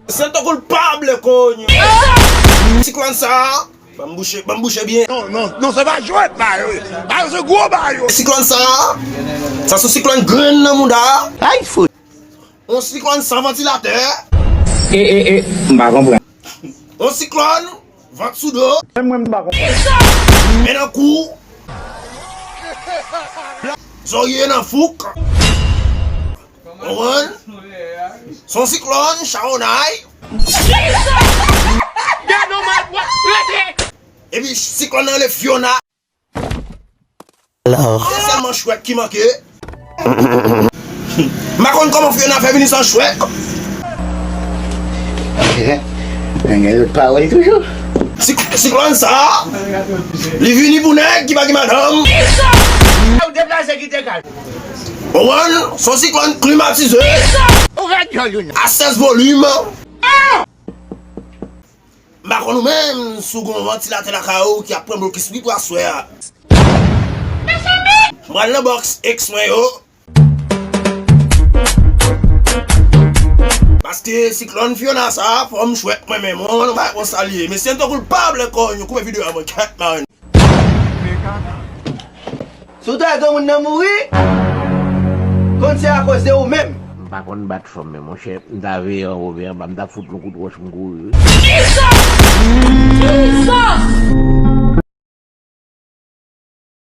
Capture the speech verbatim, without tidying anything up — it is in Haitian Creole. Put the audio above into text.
Siento culpable, coño. Siklòn sa a, ban m bouche, ban m bouche byen. Non, non, non, se pa jwèt bagay yo ye. Bagay yo se gwo bagay yo. Siklòn sa a, sa se siklòn grenn nan mouda. Ay, fout. On siklòn san vantilatè. E, e, e, m pa konprann. On siklòn, vant sou do. Menm mwen m pa konprann. Men nan kou. Zòrye nan fouk. Konprann? Se on siklòn, chawonay. Epi siklòn nan rele Fiona. Se sèlman Shrek ki manke. M pa konn kòman Fiona fè vini san Shrek. Nèg gen lòt pawòl toujou. Sik-, siklòn sa a, li vini pou nèg ki pa gen madanm. Ou deplase kite kay. Konprann? Se on siklòn klimatize. Ou ret jòl ou non. A sèz volim. M pa konn ou menm si w gen yon vantilatè lakay ou ki ap pran blokis wi pou aswè a. M pral nan bòks eks mwen yo. Paske siklòn Fiona sa a, fò m jwèt mwen menm. Yon bagay konsa li ye. Me siento culpable, coño. Koupe videyo a mwen, kèt la. Si w ta wè yon moun nan mouri, konn se akoz de ou menm. M pa konn bat fanm, men monchè, m ta veye anwo veye anba, m ta fout yon kout wòch, m kouri wi.